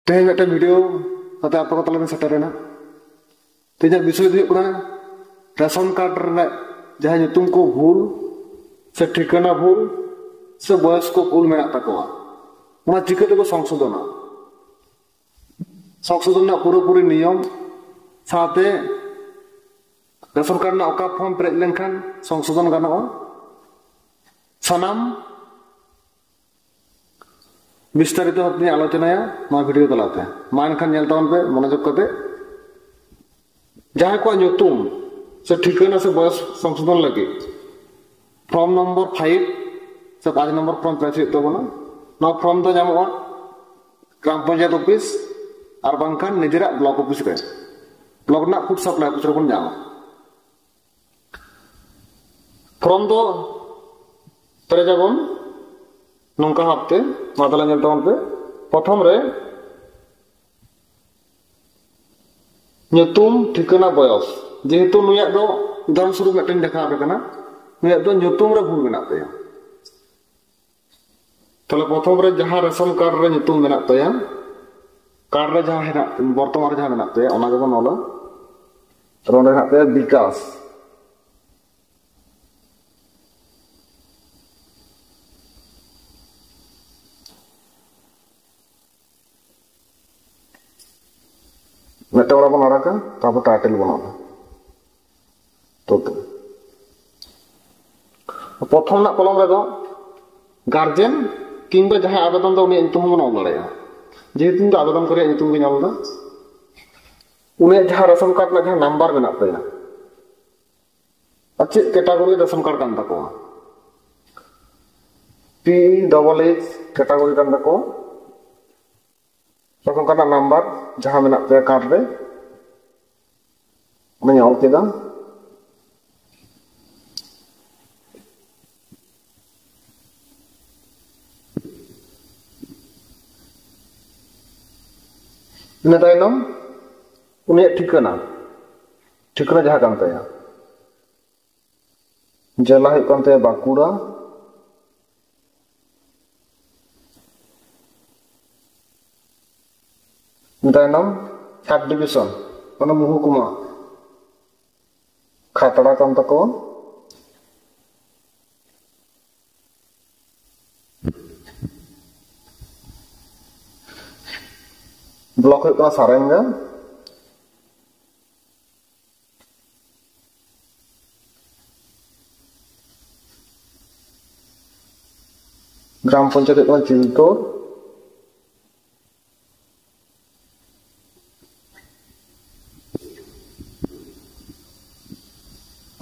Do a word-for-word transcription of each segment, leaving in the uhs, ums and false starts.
ᱛᱮᱦᱮᱧ ᱢᱤᱫᱴᱮᱱ ᱵᱷᱤᱰᱤᱭᱳ ᱠᱟᱛᱮ ᱟᱯᱮ ᱠᱚ ᱛᱟᱞᱟᱨᱤᱧ ᱥᱮᱴᱮᱨᱮᱱᱟ᱾ ᱛᱮᱦᱮᱧᱟᱜ ᱵᱤᱥᱚᱭ ᱫᱚ ᱦᱩᱭᱩᱜ ᱠᱟᱱᱟ ᱨᱮᱥᱚᱱ ᱠᱟᱨᱰ ᱨᱮᱱᱟᱜ ᱡᱟᱦᱟᱸ ᱧᱩᱛᱩᱢ ᱠᱚ ᱵᱷᱩᱞ ᱥᱮ ᱴᱷᱤᱠᱟᱹᱱᱟ ᱵᱷᱩᱞ ᱥᱮ ᱵᱚᱭᱚᱥ ᱠᱚ ᱵᱷᱩᱞ ᱢᱮᱱᱟᱜ ᱛᱟᱠᱚᱣᱟ, ᱚᱱᱟ ᱪᱤᱠᱟᱹ ᱛᱮᱠᱚ ᱥᱚᱝᱥᱳᱫᱷᱚᱱᱟ? ᱥᱚᱝᱥᱳᱫᱷᱚᱱ ᱨᱮᱱᱟᱜ ᱯᱩᱨᱟᱹᱯᱩᱨᱤ ᱱᱤᱭᱚᱢ ᱥᱟᱶᱛᱮ ᱨᱮᱥᱚᱱ ᱠᱟᱨᱰ ᱨᱮᱱᱟᱜ ᱚᱠᱟ ᱯᱷᱚᱨᱢ ᱯᱮᱨᱮᱡ ᱞᱮᱱᱠᱷᱟᱱ ᱥᱚᱝᱥᱳᱫᱷᱚᱱ ᱜᱟᱱᱚᱜᱼᱟ, ᱥᱟᱱᱟᱢ ᱵᱤᱥᱛᱟᱨᱤᱛᱚ ᱵᱷᱟᱵᱽ ᱛᱮᱧ ᱟᱞᱳᱪᱚᱱᱟᱭᱟ ᱱᱚᱣᱟ ᱵᱷᱤᱰᱤᱭᱳ ᱛᱟᱞᱟᱛᱮ᱾ ᱢᱟ ᱮᱱᱠᱷᱟᱱ ᱧᱮᱞ ᱛᱟᱵᱚᱱ ᱯᱮ ᱢᱚᱱᱳᱡᱳᱜᱽ ᱠᱟᱛᱮ᱾ ᱡᱟᱦᱟᱸᱭ ᱠᱚᱣᱟᱜ ᱧᱩᱛᱩᱢ ᱥᱮ ᱴᱷᱤᱠᱟᱹᱱᱟ ᱥᱮ ᱵᱚᱭᱚᱥ ᱥᱚᱝᱥᱳᱫᱷᱚᱱ ᱞᱟᱹᱜᱤᱫ ᱯᱷᱨᱚᱢ ᱱᱚᱢᱵᱚᱨ ᱯᱷᱟᱭᱤᱵᱷ ᱥᱮ ᱯᱟᱸᱪ ᱱᱚᱢᱵᱚᱨ ᱯᱷᱨᱚᱢ ᱯᱮᱨᱮᱡ ᱦᱩᱭᱩᱜ ᱛᱟᱵᱚᱱᱟ᱾ ᱱᱚᱣᱟ ᱯᱷᱨᱚᱢ ᱫᱚ ᱧᱟᱢᱚᱜᱼᱟ ᱜᱨᱟᱢ ᱯᱚᱧᱪᱟᱭᱮᱛ ᱚᱯᱷᱤᱥ ᱟᱨ ᱵᱟᱝᱠᱷᱟᱱ ᱱᱤᱡᱮᱨᱟᱜ ᱵᱞᱚᱠ ᱚᱯᱷᱤᱥ ᱨᱮ, ᱵᱞᱚᱠ ᱨᱮᱱᱟᱜ ᱯᱷᱩᱰ ᱥᱟᱯᱞᱟᱭ ᱚᱯᱷᱤᱥ ᱨᱮᱵᱚᱱ ᱧᱟᱢᱟ᱾ ᱯᱷᱨᱚᱢ ᱫᱚ ᱯᱮᱨᱮᱡᱟᱵᱚᱱ ᱱᱚᱝᱠᱟ ᱵᱷᱟᱵᱛᱮ, ᱢᱟ ᱛᱟᱦᱞᱮ ᱧᱮᱞ ᱛᱟᱵᱚᱱ ᱯᱮ᱾ ᱯᱨᱚᱛᱷᱚᱢ ᱨᱮ ᱧᱩᱛᱩᱢ, ᱴᱷᱤᱠᱟᱹᱱᱟ, ᱵᱚᱭᱚᱥ᱾ ᱡᱮᱦᱮᱛᱩ ᱱᱩᱭᱟᱜ ᱫᱚ ᱩᱫᱟᱦᱚᱨᱚᱱ ᱥᱚᱨᱩᱯ ᱢᱤᱫᱴᱮᱱ ᱫᱮᱠᱷᱟᱣ ᱟᱯᱮ ᱠᱟᱱᱟ, ᱱᱩᱭᱟᱜ ᱫᱚ ᱧᱩᱛᱩᱢ ᱨᱮ ᱵᱷᱩᱞ ᱢᱮᱱᱟᱜ ᱛᱟᱭᱟ᱾ ᱛᱟᱦᱞᱮ ᱯᱨᱚᱛᱷᱚᱢ ᱨᱮ ᱡᱟᱦᱟᱸ ᱨᱮᱥᱚᱱ ᱠᱟᱨᱰ ᱨᱮ ᱧᱩᱛᱩᱢ ᱢᱮᱱᱟᱜ ᱛᱟᱭᱟ, ᱠᱟᱨᱰ ᱨᱮ ᱡᱟᱦᱟᱸ ᱦᱮᱱᱟᱜ, ᱵᱚᱨᱛᱚᱢᱟᱱ ᱨᱮ ᱡᱟᱦᱟᱸ ᱢᱮᱱᱟᱜ ᱛᱟᱭᱟ, ᱚᱱᱟ ᱜᱮᱵᱚᱱ ᱚᱞᱟ᱾ ᱛᱟᱦᱞᱮ ᱚᱸᱰᱮ ᱦᱮᱱᱟᱜ ᱛᱟᱭᱟ ᱵᱤᱠᱟᱥ᱾ ᱢᱤᱫᱴᱟᱝ ᱚᱲᱟᱜ ᱵᱚᱱ ᱟᱲᱟᱜᱟ, ᱛᱟᱨᱯᱚᱨ ᱴᱟᱭᱴᱮᱞ ᱵᱚᱱ ᱚᱞᱟ᱾ ᱛᱚ, ᱯᱨᱚᱛᱷᱚᱢ ᱨᱮᱱᱟᱜ ᱠᱚᱞᱚᱢ ᱨᱮᱫᱚ ᱜᱟᱨᱡᱮᱱ ᱠᱤᱝᱵᱟ ᱡᱟᱦᱟᱸᱭ ᱟᱵᱮᱫᱚᱱ ᱫᱚ ᱩᱱᱤᱭᱟᱜ ᱧᱩᱛᱩᱢ ᱦᱚᱸᱵᱚᱱ ᱚᱞ ᱫᱟᱲᱮᱭᱟᱜᱼᱟ᱾ ᱡᱮᱦᱮᱛᱩ ᱤᱧ ᱫᱚ ᱟᱵᱮᱫᱚᱱ ᱠᱟᱨᱤᱭᱟᱜ ᱧᱩᱛᱩᱢ ᱜᱤᱧ ᱚᱞ ᱮᱫᱟ, ᱩᱱᱤᱭᱟᱜ ᱡᱟᱦᱟᱸ ᱨᱮᱥᱚᱱ ᱠᱟᱨᱰ ᱨᱮᱱᱟᱜ ᱡᱟᱦᱟᱸ ᱱᱟᱢᱵᱟᱨ ᱢᱮᱱᱟᱜ ᱛᱟᱭᱟ ᱟᱨ ᱪᱮᱫ ᱠᱮᱴᱟᱜᱚᱨᱤ ᱨᱮᱥᱚᱱ ᱠᱟᱨᱰ ᱠᱟᱱ ᱛᱟᱠᱚᱣᱟ, ᱯᱤ ᱰᱚᱵᱚᱞ ᱮᱭᱤᱪ ᱠᱮᱴᱟᱜᱚᱨᱤ ᱠᱟᱱ ᱛᱟᱠᱚᱣᱟ᱾ ᱨᱮᱥᱚᱱ ᱠᱟᱨᱰ ᱨᱮᱱᱟᱜ ᱱᱟᱢᱵᱟᱨ ᱡᱟᱦᱟᱸ ᱢᱮᱱᱟᱜ ᱛᱟᱭᱟ ᱠᱟᱨᱰ ᱨᱮ, ᱚᱱᱟᱧ ᱚᱞ ᱠᱮᱫᱟ᱾ ᱤᱱᱟᱹ ᱛᱟᱭᱱᱚᱢ ᱩᱱᱤᱭᱟᱜ ᱴᱷᱤᱠᱟᱹᱱᱟ, ᱴᱷᱤᱠᱟᱹᱱᱟ ᱡᱟᱦᱟᱸ ᱠᱟᱱ ᱛᱟᱭᱟ, ᱡᱮᱞᱟ ᱦᱩᱭᱩᱜ ᱠᱟᱱ ᱛᱟᱭᱟ ᱵᱟᱸᱠᱩᱲᱟ, ᱛᱟᱭᱱᱚᱢ sub division, ᱚᱱᱟ ᱢᱩᱦᱩᱠᱩᱢᱟ ᱠᱷᱟᱛᱲᱟ ᱠᱟᱱ ᱛᱟᱠᱚᱣᱟ᱾ ᱵᱞᱚᱠ ᱦᱩᱭᱩᱜ ᱠᱟᱱᱟ ᱥᱟᱨᱮᱝᱜᱟ᱾ ᱜᱨᱟᱢ ᱯᱚᱧᱪᱟᱭᱮᱛ ᱦᱩᱭᱩᱜ ᱠᱟᱱᱟ ᱪᱤᱞᱛᱳᱲ᱾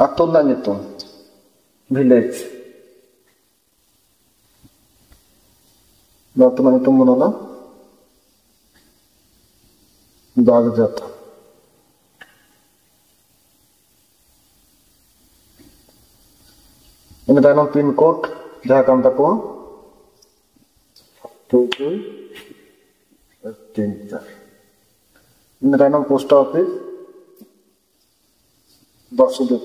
ᱟᱹᱛᱩ ᱨᱮᱱᱟᱜ ᱧᱩᱛᱩᱢ, ᱵᱷᱤᱞᱮᱡᱽ᱾ ᱱᱚᱣᱟ ᱟᱹᱛᱩ ᱨᱮᱱᱟᱜ ᱧᱩᱛᱩᱢ ᱵᱚᱱ ᱚᱞᱟ ᱵᱟᱜᱽᱡᱟᱛᱟ᱾ ᱤᱱᱟᱹ ᱛᱟᱭᱱᱚᱢ ᱯᱤᱱ ᱠᱳᱰ ᱡᱟᱦᱟᱸ ᱠᱟᱱ ᱛᱟᱠᱚᱣᱟ ᱫᱩ ᱫᱩᱭ ᱛᱤᱱ ᱪᱟᱨ᱾ ᱤᱱᱟᱹ ᱛᱟᱭᱱᱚᱢ post office Basudeb.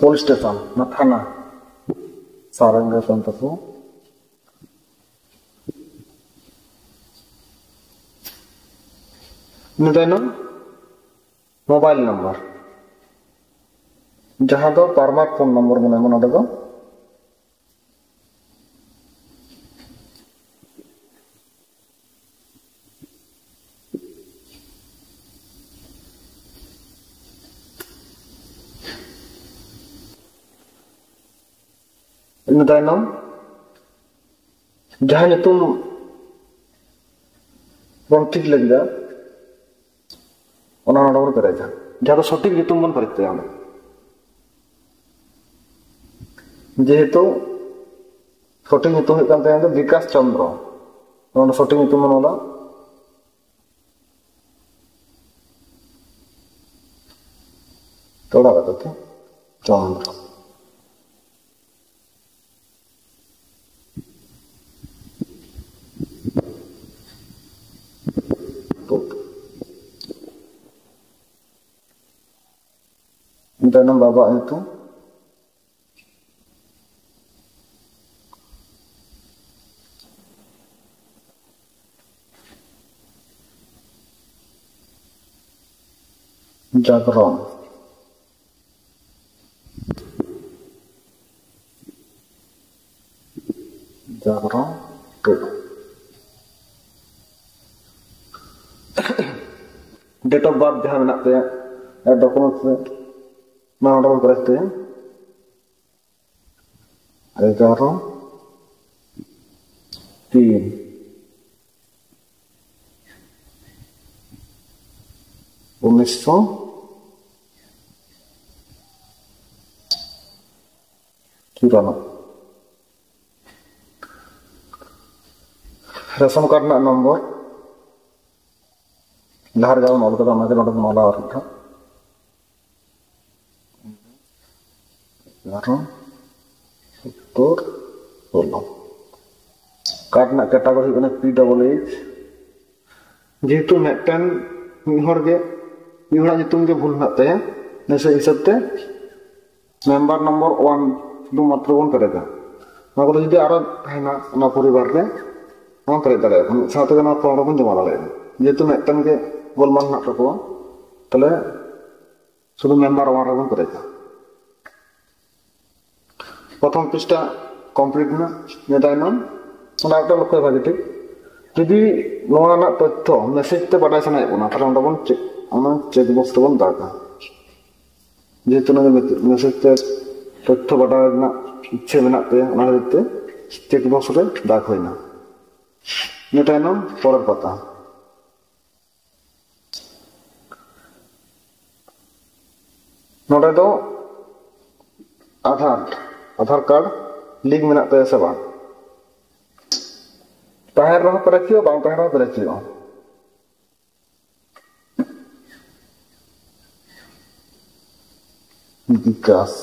Police station, ᱚᱱᱟ ᱛᱷᱟᱱᱟ ᱥᱟᱨᱮᱝᱜᱟ ᱠᱟᱱ ᱛᱟᱠᱚ᱾ ᱤᱱᱟᱹ ᱛᱟᱭᱱᱚᱢ ᱢᱳᱵᱟᱭᱤᱞ ᱱᱟᱢᱵᱟᱨ, ᱡᱟᱦᱟᱸ ᱫᱚ ᱯᱟᱨᱢᱟᱱᱮᱱᱴ ᱯᱷᱳᱱ ᱱᱚᱢᱵᱚᱨ ᱵᱚᱱ ᱮᱢᱟ ᱱᱚᱰᱮ ᱫᱚ᱾ ᱤᱱᱟᱹ ᱛᱟᱭᱱᱚᱢ ᱡᱟᱦᱟᱸ ᱧᱩᱛᱩᱢ ᱵᱚᱱ ᱴᱷᱤᱠ ᱞᱟᱹᱜᱤᱫᱟ, ᱚᱱᱟ ᱱᱚᱰᱮ ᱵᱚᱱ ᱯᱮᱨᱮᱡᱟ, ᱡᱟᱦᱟᱸ ᱫᱚ ᱥᱚᱴᱷᱤᱠ ᱧᱩᱛᱩᱢ ᱵᱚᱱ ᱯᱮᱨᱮᱡ ᱛᱟᱭᱟ ᱚᱸᱰᱮ᱾ ᱡᱮᱦᱮᱛᱩ ᱥᱚᱴᱷᱤᱠ ᱧᱩᱛᱩᱢ ᱦᱩᱭᱩᱜ ᱠᱟᱱ ᱛᱟᱭᱟ ᱫᱚ ᱵᱤᱠᱟᱥ ᱪᱚᱱᱫᱨᱚ, ᱱᱚᱰᱮ ᱥᱚᱴᱷᱤᱠ ᱧᱩᱛᱩᱢ ᱵᱚᱱ ᱚᱞᱟ᱾ ᱛᱚᱲᱟ ᱠᱟᱛᱮ ᱪᱚᱱᱫᱨᱚ᱾ ᱤᱱᱟᱹ ᱛᱟᱭᱱᱚᱢ ᱵᱟᱵᱟᱣᱟᱜ ᱧᱩᱛᱩᱢ᱾ ᱡᱟᱜᱽᱨᱚᱱ᱾ ᱡᱟᱜᱽᱨᱚᱱ ᱴᱩᱰᱩ᱾ Date of birth ᱡᱟᱦᱟᱸ ᱢᱮᱱᱟᱜ ᱛᱟᱭᱟ, ᱮ, documents ᱨᱮ, ᱱᱚᱣᱟ ᱚᱸᱰᱮ ᱵᱚᱱ ᱯᱮᱨᱮᱡ ᱛᱟᱭᱟ᱾ ᱮᱜᱟᱨᱚ ᱛᱤᱱ ᱩᱱᱤᱥᱥᱚ ᱪᱩᱨᱟᱱᱚᱵᱵᱳᱭ᱾ ᱨᱮᱥᱚᱱ ᱠᱟᱨᱰ ᱨᱮᱱᱟᱜ ᱱᱚᱢᱵᱚᱨ ᱞᱟᱦᱟ ᱨᱮᱜᱮ ᱵᱚᱱ ᱚᱞ ᱠᱟᱫᱟ, ᱚᱱᱟᱜᱮ ᱱᱚᱰᱮ ᱵᱚᱱ ᱚᱞᱟ ᱟᱨ ᱢᱤᱫ ᱫᱷᱟᱣ᱾ ᱮᱜᱟᱨᱚ, ᱥᱳᱛᱛᱳᱨ, ᱥᱳᱞᱳ᱾ ᱠᱟᱨᱰ ᱨᱮᱱᱟᱜ category ᱦᱩᱭᱩᱜ ᱠᱟᱱᱟ P double H᱾ ᱡᱮᱦᱮᱛᱩ ᱢᱤᱫᱴᱮᱱ, ᱢᱤᱫ ᱦᱚᱲ ᱜᱮ, ᱢᱤᱫ ᱦᱚᱲᱟᱜ ᱧᱩᱛᱩᱢ ᱜᱮ ᱵᱷᱩᱞ ᱢᱮᱱᱟᱜ ᱛᱟᱭᱟ, ᱱᱤᱭᱟᱹ ᱦᱤᱥᱟᱹᱵ ᱛᱮ member number one ᱥᱩᱫᱷᱩ ᱢᱟᱛᱨᱚ ᱵᱚᱱ ᱯᱮᱨᱮᱡᱟ᱾ ᱱᱚᱣᱟ ᱠᱚᱫᱚ ᱡᱩᱫᱤ ᱟᱨᱚ ᱛᱟᱦᱮᱱᱟ ᱚᱱᱟ ᱯᱚᱨᱤᱵᱟᱨ ᱨᱮ, ᱱᱚᱣᱟ ᱯᱮᱨᱮᱡ ᱫᱟᱲᱮᱭᱟᱜᱼᱟ, ᱢᱤᱫ ᱥᱟᱶ ᱛᱮᱜᱮ ᱱᱚᱣᱟ form ᱨᱮᱵᱚᱱ ᱡᱚᱢᱟ ᱫᱟᱲᱮᱭᱟᱜᱼᱟ᱾ ᱡᱮᱦᱮᱛᱩ ᱢᱤᱫᱴᱮᱱ ᱜᱮ ᱜᱳᱞᱢᱟᱞ ᱢᱮᱱᱟᱜ ᱛᱟᱠᱚᱣᱟ, ᱛᱟᱦᱞᱮ ᱥᱩᱫᱷᱩ member one ᱨᱮᱵᱚᱱ ᱯᱮᱨᱮᱡᱟ᱾ ᱯᱨᱚᱛᱷᱚᱢ ᱯᱨᱤᱥᱴᱟ complete ᱮᱱᱟ᱾ ᱤᱱᱟᱹ ᱛᱟᱭᱱᱚᱢ ᱚᱱᱟ ᱮᱠᱴᱟ ᱞᱚᱠᱠᱷᱚ ᱵᱷᱟᱜᱮ ᱴᱷᱤᱠ, ᱡᱩᱫᱤ ᱱᱚᱣᱟ ᱨᱮᱱᱟᱜ ᱛᱚᱛᱛᱷᱚ message ᱛᱮ ᱵᱟᱰᱟᱭ ᱥᱟᱱᱟᱭᱮᱫ ᱵᱚᱱᱟ, ᱛᱟᱦᱞᱮ ᱚᱸᱰᱮ ᱵᱚᱱ check, ᱚᱱᱟ check box ᱨᱮᱵᱚᱱ ᱫᱟᱜᱟ᱾ ᱡᱮᱦᱮᱛᱩ ᱚᱱᱟ message ᱛᱮ ᱛᱚᱛᱛᱷᱚ ᱵᱟᱰᱟᱭ ᱨᱮᱱᱟᱜ ᱤᱪᱪᱷᱟᱹ ᱢᱮᱱᱟᱜ ᱛᱟᱭᱟ, ᱚᱱᱟ ᱠᱷᱟᱹᱛᱤᱨ ᱛᱮ check box ᱨᱮ ᱫᱟᱜ ᱦᱩᱭᱱᱟ᱾ ᱤᱱᱟᱹ ᱛᱟᱭᱱᱚᱢ ᱯᱚᱨᱮᱨ ᱯᱟᱛᱟ᱾ ᱱᱚᱰᱮ ᱫᱚ ᱟᱫᱷᱟᱨ, ᱟᱫᱷᱟᱨ ᱠᱟᱨᱰ link ᱢᱮᱱᱟᱜ ᱛᱟᱭᱟ ᱥᱮ ᱵᱟᱝ? ᱛᱟᱦᱮᱱ ᱨᱮᱦᱚᱸ ᱯᱮᱨᱮᱡ ᱦᱩᱭᱩᱜᱼᱟ, ᱵᱟᱝ ᱛᱟᱦᱮᱱ ᱨᱮᱦᱚᱸ ᱯᱮᱨᱮᱡ ᱦᱩᱭᱩᱜᱼᱟ᱾ ᱵᱤᱠᱟᱥ᱾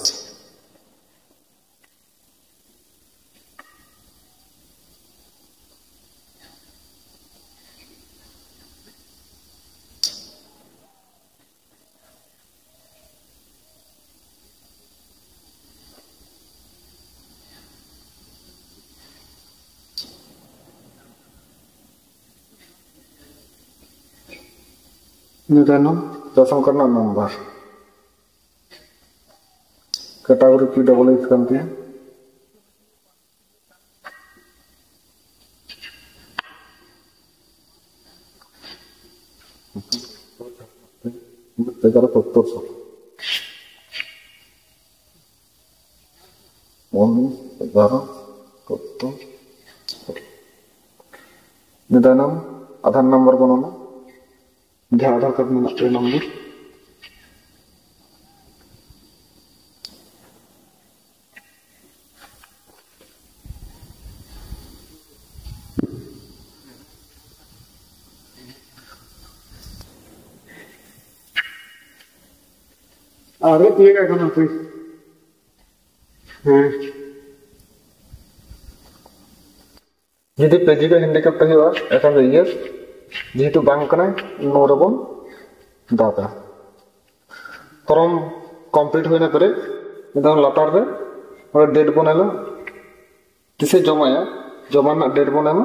ᱤᱱᱟᱹ ᱛᱟᱭᱱᱚᱢ ᱨᱮᱥᱚᱱ ᱠᱟᱨᱰ ᱨᱮᱱᱟᱜ number, category P double H ᱠᱟᱱ ᱛᱤᱧᱟ᱾ ᱮᱜᱟᱨᱚ ᱥᱚᱛᱛᱚᱨ ᱥᱟᱞ᱾ ᱩᱱᱤᱥ ᱮᱜᱟᱨᱚ ᱥᱚᱛᱛᱚᱨ ᱥᱟᱞ᱾ ᱤᱱᱟᱹ ᱛᱟᱭᱱᱚᱢ ᱟᱫᱷᱟᱨ ᱱᱟᱢᱵᱟᱨ ᱵᱚᱱ ᱮᱢᱟ, ᱡᱟᱦᱟᱸ ᱟᱫᱷᱟᱨ ᱠᱟᱨᱰ ᱢᱮᱱᱟᱜ ᱛᱟᱭᱟ ᱱᱚᱢᱵᱚᱨ᱾ ᱟᱨ ᱤᱭᱟᱹ ᱠᱟᱱᱟ ᱯᱮ᱾ ᱦᱮᱸ᱾ ᱡᱩᱫᱤ ᱯᱷᱤᱡᱤᱠᱟᱞ ᱦᱮᱱᱰᱤᱠᱮᱯ ᱦᱩᱭᱩᱜᱼᱟ, ᱮᱱᱠᱷᱟᱱ ᱫᱚ ᱤᱭᱮᱥ, ᱡᱮᱦᱮᱛᱩ ᱵᱟᱝ ᱠᱟᱱᱟᱭ, ᱱᱚ ᱨᱮᱵᱚᱱ ᱫᱟᱵᱟ᱾ ᱯᱷᱚᱨᱢ ᱠᱚᱢᱯᱞᱤᱴ ᱦᱩᱭᱱᱟ ᱯᱮᱨᱮᱡ, ᱢᱤᱫ ᱫᱷᱟᱣ ᱞᱟᱛᱟᱨ ᱨᱮ ᱚᱸᱰᱮ ᱰᱮᱴ ᱵᱚᱱ ᱮᱢᱟ, ᱛᱤᱥᱮ ᱡᱚᱢᱟᱭᱟ, ᱡᱚᱢᱟ ᱨᱮᱱᱟᱜ ᱰᱮᱴ ᱵᱚᱱ ᱮᱢᱟ,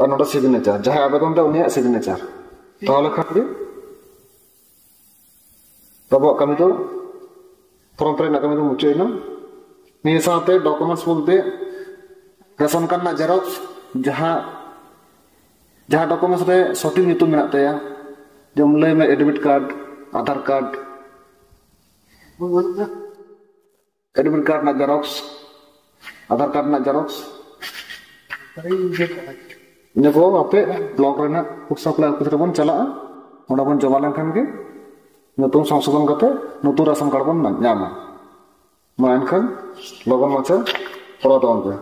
ᱟᱨ ᱱᱚᱰᱮ ᱥᱤᱜᱽᱱᱮᱪᱟᱨ, ᱡᱟᱦᱟᱸᱭ ᱟᱵᱮᱫᱚᱱ ᱫᱟ ᱩᱱᱤᱭᱟᱜ ᱥᱤᱜᱽᱱᱮᱪᱟᱨ᱾ ᱛᱟᱦᱚᱞᱮ ᱠᱷᱟᱱ ᱜᱮ ᱟᱵᱚᱣᱟᱜ ᱠᱟᱹᱢᱤ ᱫᱚ, ᱯᱷᱚᱨᱢ ᱯᱮᱨᱮᱡ ᱨᱮᱱᱟᱜ ᱠᱟᱹᱢᱤ ᱫᱚ ᱢᱩᱪᱟᱹᱫ ᱮᱱᱟ᱾ ᱱᱤᱭᱟᱹ ᱥᱟᱶᱛᱮ ᱰᱚᱠᱩᱢᱮᱱᱴᱥ ᱵᱚᱞᱛᱮ ᱨᱮᱥᱚᱱ ᱠᱟᱨᱰ ᱨᱮᱱᱟᱜ ᱡᱮᱨᱚᱠᱥ, ᱡᱟᱦᱟᱸ, ᱡᱟᱦᱟᱸ ᱰᱚᱠᱩᱢᱮᱱᱴᱥ ᱨᱮ ᱥᱚᱴᱷᱤᱠ ᱧᱩᱛᱩᱢ ᱢᱮᱱᱟᱜ ᱛᱟᱭᱟ, ᱡᱮᱢᱚᱱ ᱞᱟᱹᱭ ᱢᱮ admit card, Aadhaar card, admit card ᱨᱮᱱᱟᱜ ᱡᱮᱨᱚᱠᱥ, ᱟᱫᱷᱟᱨ ᱠᱟᱨᱰ ᱨᱮᱱᱟᱜ ᱡᱮᱨᱚᱠᱥ, ᱤᱱᱟᱹ ᱠᱚ ᱟᱯᱮ ᱵᱞᱚᱠ ᱨᱮᱱᱟᱜ ᱯᱷᱩᱰ ᱥᱟᱯᱞᱟᱭ ᱚᱯᱷᱤᱥ ᱨᱮᱵᱚᱱ ᱪᱟᱞᱟᱜᱼᱟ᱾ ᱚᱸᱰᱮ ᱵᱚᱱ ᱡᱚᱢᱟ ᱞᱮᱱᱠᱷᱟᱱ ᱜᱮ ᱧᱩᱛᱩᱢ ᱥᱚᱝᱥᱳᱫᱷᱚᱱ ᱠᱟᱛᱮ ᱱᱚᱛᱩᱱ ᱨᱮᱥᱚᱱ ᱠᱟᱨᱰ ᱵᱚᱱ ᱧᱟᱢᱟ᱾ ᱢᱟ ᱮᱱᱠᱷᱟᱱ ᱞᱚᱜᱚᱱ ᱢᱟᱪᱷᱟ ᱠᱚᱨᱟᱣ ᱛᱟᱵᱚᱱ ᱯᱮ᱾